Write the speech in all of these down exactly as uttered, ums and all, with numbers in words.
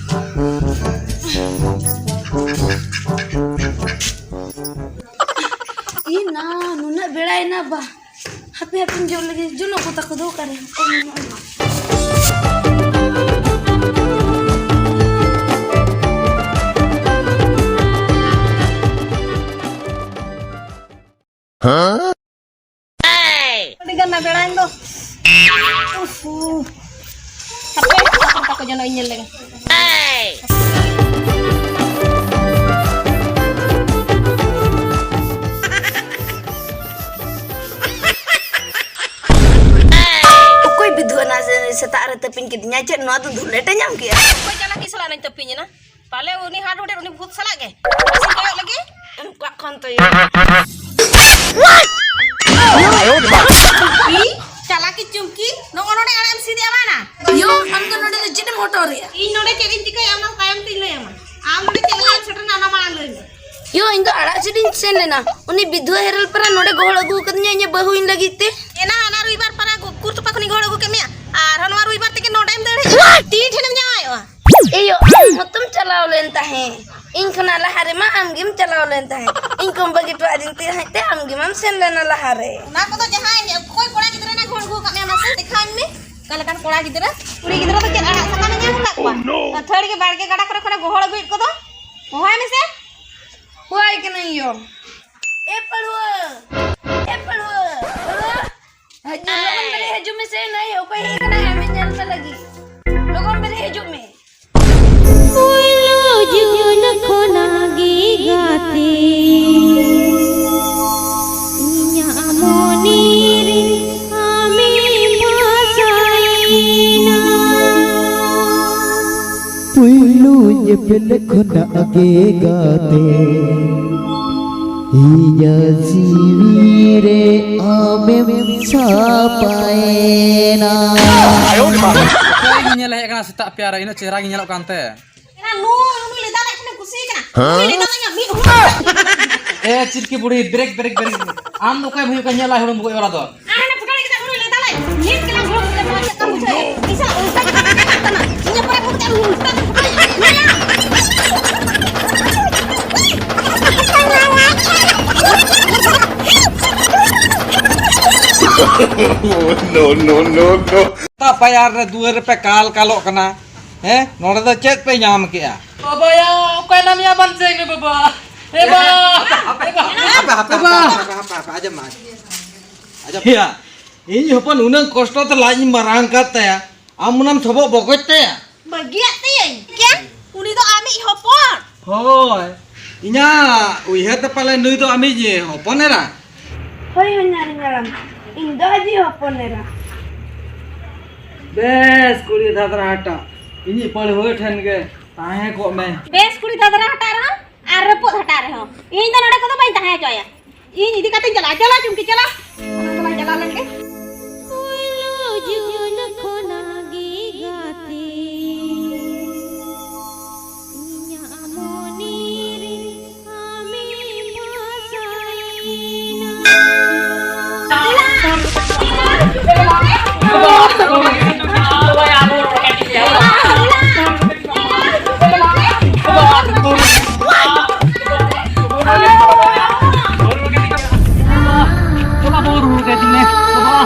E ᱱᱟ, ᱱᱩᱱᱟᱹᱜ ᱵᱮᱲᱟᱭᱮᱱᱟ ᱵᱟ᱾ ᱦᱟᱯᱮ ᱦᱟᱯᱮᱧ ᱡᱚᱢ ᱞᱮᱜᱮ, ᱡᱚᱱᱚᱜ ᱠᱚ ᱛᱟᱠᱚ ᱫᱚ ᱚᱠᱟᱨᱮ? ᱚᱠᱚᱭ ᱢᱮᱱᱟᱜᱼᱟ? ᱟᱹᱰᱤ ᱜᱟᱱ ᱱᱟ ᱵᱮᱲᱟᱭᱮᱱ ᱫᱚ᱾ ᱩᱯᱷᱩ᱾ ᱦᱟᱯᱮ, ᱛᱟᱠᱚ ᱡᱚᱱᱚᱜ ᱤᱧ ᱧᱮᱞ ᱞᱮᱜᱮ᱾ ᱚᱠᱚᱭ ᱵᱤᱫᱷᱩ ᱚᱱᱟ ᱥᱮᱛᱟᱜ ᱨᱮ ᱛᱟᱹᱯᱤᱧ ᱠᱤᱫᱤᱧᱟ? ᱪᱮᱫ ᱱᱚᱣᱟ ᱫᱚ ᱫᱷᱩᱞᱮᱴ ᱮ ᱧᱟᱢ ᱠᱮᱜᱼᱟ? ᱚᱠᱚᱭ ᱪᱟᱞᱟᱠᱤ ᱥᱟᱞᱟᱜ ᱱᱟᱧ ᱛᱟᱹᱯᱤᱧ ᱮᱱᱟ? ᱯᱟᱞᱮ ᱩᱱᱤ ᱦᱟᱴ ᱦᱚᱲᱮᱨ ᱩᱱᱤ ᱵᱷᱩᱛ ᱥᱟᱞᱟᱜ ᱜᱮ? ᱵᱟᱥᱤᱧ ᱠᱚᱭᱚᱜ ᱞᱟᱹᱜᱤᱫ᱾ ᱮᱢ ᱠᱟᱜ ᱠᱷᱟᱱ ᱛᱚ ᱭᱟ᱾ ᱤ, ᱪᱟᱞᱟᱠᱤ ᱪᱩᱢᱠᱤ, ᱱᱚᱜᱼᱚ ᱱᱚᱰᱮ ᱟᱲᱟᱜ ᱮᱢ ᱥᱤᱫ ᱮᱫᱼᱟ ᱵᱟᱝ ᱟ? ᱭᱳ, ᱟᱢ ᱫᱚ ᱱᱚᱰᱮ ᱫᱚ ᱪᱮᱫ ᱮᱢ ᱦᱚᱴᱚᱨ ᱮᱫᱼᱟ? ᱤᱧ ᱱᱚᱰᱮ ᱪᱮᱫ ᱤᱧ ᱪᱤᱠᱟᱹᱭᱟ, ᱚᱱᱟ ᱛᱟᱭᱚᱢ ᱛᱤᱧ ᱞᱟᱹᱭ ᱟᱢᱟ᱾ ᱟᱢ ᱱᱚᱰᱮ ᱪᱮᱫ ᱞᱮᱠᱟᱢ ᱥᱮᱴᱮᱨ ᱮᱱᱟ, ᱚᱱᱟ ᱢᱟᱲᱟᱝ ᱞᱟᱹᱭ ᱢᱮ᱾ ᱭᱳ, ᱤᱧ ᱫᱚ ᱟᱲᱟᱜ ᱥᱤᱫ ᱤᱧ ᱥᱮᱱ ᱞᱮᱱᱟ᱾ ᱩᱱᱤ ᱵᱤᱫᱷᱩ ᱦᱮᱨᱮᱞ ᱯᱟᱨᱟ ᱱᱚᱰᱮ ᱜᱚᱦᱚᱲ ᱟᱹᱜᱩ ᱟᱠᱟᱫᱤᱧᱟ ᱤᱧᱟᱹᱜ ᱵᱟᱹᱦᱩ ᱤᱧ ᱞᱟᱹᱜᱤᱫ ᱛᱮ᱾ ᱮᱱᱟ ᱦᱟᱱᱟ ᱨᱚᱵᱤᱵᱟᱨ ᱯᱟᱨᱟ ᱜᱩ-, ᱠᱩᱨ ᱛᱚᱯᱟ ᱠᱷᱚᱱᱤᱧ ᱜᱚᱦᱚᱲ ᱟᱹᱜᱩ ᱠᱮᱫ ᱢᱮᱭᱟ᱾ ᱟᱨᱦᱚᱸ ᱱᱚᱣᱟ ᱨᱚᱵᱤᱵᱟᱨ ᱛᱮᱜᱮ ᱱᱚᱰᱮᱢ ᱫᱟᱹᱲ ᱦᱤᱡᱩᱜᱼᱟ᱾ ᱛᱤ ᱴᱷᱮᱱᱮᱢ ᱡᱟᱶᱟᱭᱚᱜᱼᱟ? ᱮᱭᱳ, ᱟᱢ ᱦᱚᱸᱛᱚᱢ ᱪᱟᱞᱟᱣ ᱞᱮᱱ ᱛᱟᱦᱮᱸᱫ᱾ ᱤᱧ ᱠᱷᱚᱱᱟᱜ ᱞᱟᱦᱟ ᱨᱮᱢᱟ ᱟᱢ ᱜᱮᱢ ᱪᱟᱞᱟᱣ ᱞᱮᱱ ᱛᱟᱦᱮᱸᱫ᱾ ᱤᱧ ᱠᱚᱢ ᱵᱟᱹᱜᱤ ᱦᱚᱴᱚ ᱟᱹᱫᱤᱧ ᱛᱟᱦᱮᱸᱫ ᱛᱮ ᱟᱢ ᱜᱮᱢ ᱥᱮᱱ ᱞᱮᱱᱟ ᱞᱟᱦᱟ ᱨᱮ᱾ ᱚᱱᱟ ᱠᱚᱫᱚ ᱡᱟᱦᱟᱸᱭ, ᱚᱠᱚᱭ ᱠᱚᱲᱟ ᱜᱤᱫᱽᱨᱟᱹ ᱱᱟ ᱜᱷᱚᱲ ᱟᱹᱜᱩ ᱟᱠᱟᱫ ᱢᱮᱭᱟ, ᱢᱟᱥᱮ ᱫᱮᱠᱷᱟᱣᱟᱹᱧ ᱢᱮ᱾ ᱚᱠᱟ ᱞᱮᱠᱟᱱ ᱠᱚᱲᱟ ᱜᱤᱫᱽᱨᱟᱹ? ᱠᱩᱲᱤ ᱜᱤᱫᱽᱨᱟᱹ ᱫᱚ ᱪᱮᱫ ᱟᱲᱟᱜ ᱥᱟᱠᱟᱢᱮ ᱧᱟᱢ ᱟᱠᱟᱫ ᱠᱚᱣᱟ? ᱟᱹᱛᱷᱟᱹᱲᱤ ᱜᱮ ᱵᱟᱲᱜᱮ ᱜᱟᱰᱟ ᱠᱚᱨᱮ ᱠᱷᱚᱱᱮ ᱜᱚᱦᱚᱲ ᱟᱹᱜᱩᱭᱮᱫ ᱠᱚᱫᱚ᱾ ᱦᱚᱦᱚᱭ ᱢᱮᱥᱮ᱾ ᱦᱚᱦᱚᱭ ᱠᱟᱹᱱᱟᱹᱧ ᱭᱳ᱾ ᱮ ᱯᱟᱹᱲᱩᱣᱟᱹ, ᱮ ᱯᱟᱹᱲᱩᱣᱟᱹ, ᱯᱟᱹᱲᱩᱣᱟᱹ᱾ ᱦᱤᱡᱩᱜ, ᱞᱚᱜᱚᱱ ᱵᱮᱨᱮᱫ ᱦᱤᱡᱩᱜ ᱢᱮᱥᱮ, ᱱᱟᱹᱭ ᱚᱠᱚᱭ ᱦᱮᱡ ᱟᱠᱟᱱᱟᱭ ᱟᱢ ᱧᱮᱞ ᱢᱮ ᱞᱟᱹᱜᱤᱫ᱾ ᱞᱚᱜᱚᱱ ᱵᱮᱨᱮᱫ ᱦᱤᱡᱩᱜ ᱢᱮ᱾ ᱯᱩᱭᱞᱩ ᱡᱩᱱ ᱠᱷᱚᱱᱟᱜ ᱜᱮ ᱜᱟᱛᱮ, ᱤᱧᱟᱜ ᱢᱚᱱᱮ ᱨᱮ ᱟᱢᱮᱢ ᱵᱟᱥᱟᱭᱮᱱᱟ᱾ ᱯᱩᱭᱞᱩ ᱧᱮᱯᱮᱞ ᱠᱷᱚᱱᱟᱜ ᱜᱮ ᱜᱟᱛᱮ, ᱤᱧᱟᱜ ᱡᱤᱣᱤ ᱨᱮ ᱟᱢᱮᱢ ᱥᱟᱯᱟᱭᱮᱱᱟ᱾ ᱚᱠᱚᱭ ᱜᱮ ᱧᱮᱞ ᱦᱮᱡ ᱟᱠᱟᱱᱟ ᱥᱮᱛᱟᱜ ᱯᱮᱭᱟ ᱨᱮ, ᱤᱱᱟᱹᱜ ᱪᱮᱦᱨᱟ ᱜᱮ ᱧᱮᱞᱚᱜ ᱠᱟᱱ ᱛᱟᱦᱮᱸ᱾ ᱮᱱᱟ ᱱᱩᱭ, ᱩᱱᱤ ᱞᱮᱫᱟ ᱞᱮᱫ ᱠᱷᱟᱱᱮᱢ ᱠᱩᱥᱤ ᱠᱟᱱᱟ᱾ ᱦᱮᱸ? ᱩᱱᱤ ᱞᱮᱫᱟ ᱞᱮᱫ ᱢᱤᱫ ᱦᱚᱲ᱾ ᱮ ᱪᱤᱨᱠᱤ ᱵᱩᱲᱦᱤ, ᱵᱨᱮᱠ, ᱵᱨᱮᱠ, ᱵᱨᱮᱠ᱾ ᱟᱢ ᱫᱚ ᱚᱠᱚᱭ ᱦᱩᱭᱩᱜ ᱠᱟᱱᱟ ᱧᱮᱞ ᱟᱭ ᱦᱚᱲᱮᱢ ᱜᱚᱡ ᱵᱟᱲᱟ ᱫᱚ? ᱟᱨ ᱦᱟᱱᱮ ᱯᱷᱩᱴᱟᱹᱱᱤ ᱠᱟᱛᱮ ᱩᱱᱤ ᱞᱮᱫᱟ ᱞᱮᱫ᱾ ᱱᱤᱛ ᱠᱟᱱᱟ ᱦᱚᱲ ᱠᱚ ᱪᱮᱫ ᱞᱮᱠᱟ ᱵᱩᱡᱷᱟᱹᱣ? ᱤᱧ ᱥᱟᱞᱟᱜ ᱩᱞᱴᱟ ᱠᱟᱛᱮ ᱠᱟᱛᱷᱟ ᱠᱟᱱᱟ᱾ ᱤᱧᱟᱹᱜ ᱯᱚᱨᱮ ᱵᱷᱩᱞ ᱛᱮ ᱩᱞᱴᱟ ᱛᱮ ᱯᱷᱩᱴᱟᱹᱱ᱾ No, no, no, no. ᱛᱟ ᱯᱟᱭᱟᱨ ᱨᱮ ᱫᱩᱣᱟᱹᱨ ᱨᱮᱯᱮ ᱠᱟᱞ ᱠᱟᱞᱚᱜ ᱠᱟᱱᱟ᱾ ᱦᱮᱸ, ᱱᱚᱰᱮ ᱫᱚ ᱪᱮᱫ ᱯᱮ ᱧᱟᱢ ᱠᱮᱜᱼᱟ? ᱵᱟᱵᱟᱭᱟ, ᱚᱠᱟᱭ ᱱᱟᱢ ᱭᱟ ᱵᱟᱱ ᱥᱮ ᱢᱮ ᱵᱟᱵᱟ? ᱮ ᱵᱟ! ᱦᱟᱯᱮ, ᱦᱟᱯᱮ, ᱦᱟᱯᱮ, ᱵᱟᱵᱟ! ᱦᱟᱯᱮ, ᱦᱟᱯᱮ, ᱦᱟᱯᱮ, ᱟᱸᱡᱚᱢ ᱢᱮ, ᱟᱸᱡᱚᱢ ᱢᱮ᱾ ᱭᱟ, ᱤᱧ ᱦᱚᱯᱚᱱ ᱩᱱᱟᱹᱝ ᱠᱚᱥᱴᱚ ᱛᱮ ᱞᱟᱡ ᱤᱧ ᱢᱟᱨᱟᱝ ᱠᱟᱫ ᱛᱟᱭᱟ, ᱟᱢ ᱚᱱᱟᱢ ᱥᱚᱵᱚᱜ ᱵᱚᱜᱚᱡ ᱛᱟᱭᱟ? ᱵᱟᱹᱜᱤᱭᱟᱜ ᱛᱟᱹᱭᱟᱹᱧ᱾ ᱪᱮᱫ? ᱩᱱᱤ ᱫᱚ ᱟᱢᱤᱡ ᱦᱚᱯᱚᱱ? ᱦᱳᱭ, ᱤᱧᱟᱹᱜ ᱩᱭᱦᱟᱹᱨ ᱛᱮ ᱯᱟᱞᱮ ᱱᱩᱭ ᱫᱚ ᱟᱢᱤᱡ ᱦᱚᱯᱚᱱ ᱮᱨᱟ᱾ ᱦᱳᱭ, ᱦᱚᱧᱦᱟᱨᱤᱧ ᱦᱟᱲᱟᱢ, ᱤᱧ ᱫᱚ ᱟᱡᱤᱡ ᱦᱚᱯᱚᱱ ᱮᱨᱟ᱾ ᱵᱮᱥ, ᱠᱩᱲᱤ ᱫᱷᱟᱫᱨᱟ ᱦᱟᱴᱟᱜ, ᱤᱧᱤᱡ ᱯᱟᱹᱲᱦᱟᱹ ᱴᱷᱮᱱ ᱜᱮ ᱛᱟᱦᱮᱸ ᱠᱚᱜ ᱢᱮ᱾ ᱵᱮᱥ, ᱠᱩᱲᱤ ᱫᱷᱟᱫᱨᱟ ᱦᱟᱴᱟᱜ ᱨᱮᱦᱚᱸ ᱟᱨ ᱨᱟᱹᱯᱩᱫ ᱦᱟᱴᱟᱜ ᱨᱮᱦᱚᱸ, ᱤᱧ ᱫᱚ ᱱᱚᱰᱮ ᱠᱚᱫᱚ ᱵᱟᱹᱧ ᱛᱟᱦᱮᱸ ᱦᱚᱪᱚ ᱟᱭᱟ᱾ ᱤᱧ ᱤᱫᱤ ᱠᱟᱛᱮᱧ ᱪᱟᱞᱟᱜᱼᱟ᱾ ᱪᱚᱞᱚ ᱪᱩᱢᱠᱤ, ᱪᱚᱞᱚ᱾ ᱚᱱᱟ ᱫᱚᱞᱟᱝ ᱪᱟᱞᱟᱣ ᱞᱮᱱ ᱜᱮ᱾ ᱯᱩᱭᱞᱩ ᱡᱩᱱ ᱠᱷᱚᱱᱟᱜ ᱜᱮ ᱜᱟᱛᱮ, ᱤᱧᱟᱜ ᱢᱚᱱᱮ ᱨᱮ ᱟᱢᱮᱢ ᱵᱟᱥᱟᱭᱮᱱᱟ᱾ ᱵᱟᱵᱟ, ᱵᱟᱹᱦᱩ ᱨᱩᱣᱟᱹᱲ ᱠᱟᱭ ᱛᱤᱧ ᱢᱮ, ᱵᱟᱵᱟ᱾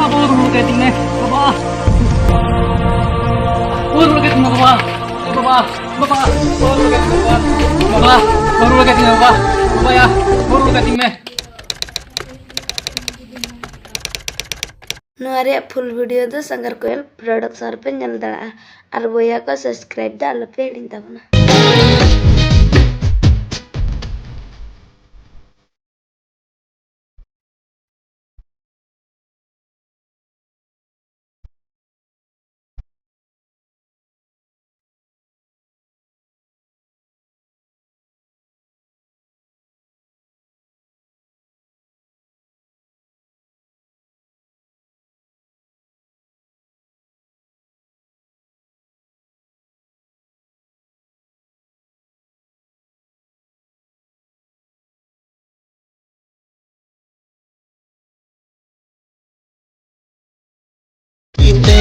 ᱵᱟᱹᱦᱩ ᱨᱩᱣᱟᱹᱲ ᱠᱟᱭ ᱛᱤᱧ ᱢᱮ, ᱵᱟᱵᱟ᱾ ᱮ ᱵᱟᱵᱟ, ᱵᱟᱵᱟ, ᱵᱟᱹᱦᱩ ᱨᱩᱣᱟᱹᱲ ᱠᱟᱭ ᱛᱤᱧ ᱢᱮ, ᱵᱟᱵᱟ᱾ ᱵᱟᱵᱟ, ᱵᱟᱹᱦᱩ ᱨᱩᱣᱟᱹᱲ ᱠᱟᱭ ᱛᱤᱧ ᱢᱮ, ᱵᱟᱵᱟ᱾ ᱵᱟᱵᱟ ᱭᱟ, ᱵᱟᱹᱦᱩ ᱨᱩᱣᱟᱹᱲ ᱠᱟᱭ ᱛᱤᱧ ᱢᱮ᱾ ᱱᱚᱣᱟ ᱨᱮᱭᱟᱜ full video ᱫᱚ ᱥᱟᱸᱜᱟᱨ ᱠᱚᱭᱮᱞ production ᱨᱮᱯᱮ ᱧᱮᱞ ᱫᱟᱲᱮᱭᱟᱜᱼᱟ᱾ ᱟᱨ ᱵᱚᱭᱦᱟ ᱠᱚ, subscribe ᱫᱚ ᱟᱞᱚᱯᱮ ᱦᱤᱲᱤᱧ ᱛᱟᱵᱚᱱᱟ᱾ ᱛᱮ